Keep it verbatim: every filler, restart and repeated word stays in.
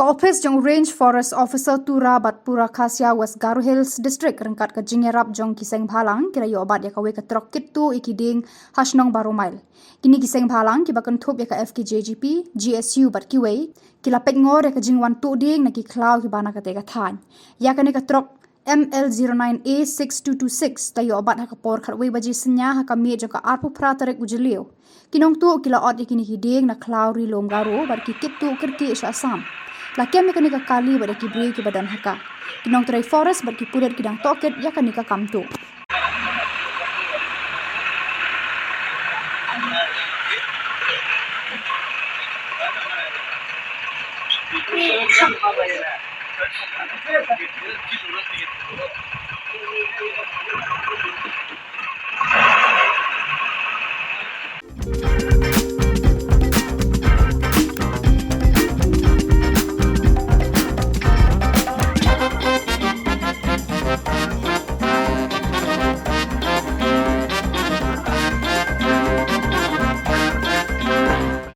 Ka ophis jong Range Forest Officer Tura bad Pura Khasya, West Garo Hills District, ryngkat ka jingïarap jong ki seng bhalang, ki la ïoh bat ïa kawei ka trok kit tuh ïa ki dieng ha shnong Baromail. Kine ki seng bhalang kiba kynthup ïa ka F K J G P, G S U bad kiwei, ki la peit ngor ïa ka jingwan tuh dieng na ki khlaw kiba na katei ka thaiñ. Ïa kane ka trok M L zero nine A six two two six la ïoh bat ha ka por khatwei baje synñia ha ka miet jong ka arphew phra tarik u Jylliew. Ki nongtuh ki la ot ïa kine ki dieng na khlaw Ri Lum Garo bad ki kit tuh kyrkieh sha Assam. La kem ïa kane ka kali bad ïa ki briew kiba don ha ka. Ki nongtrei forest bad ki pulit ki dang tohkit ïa kane ka kam tuh.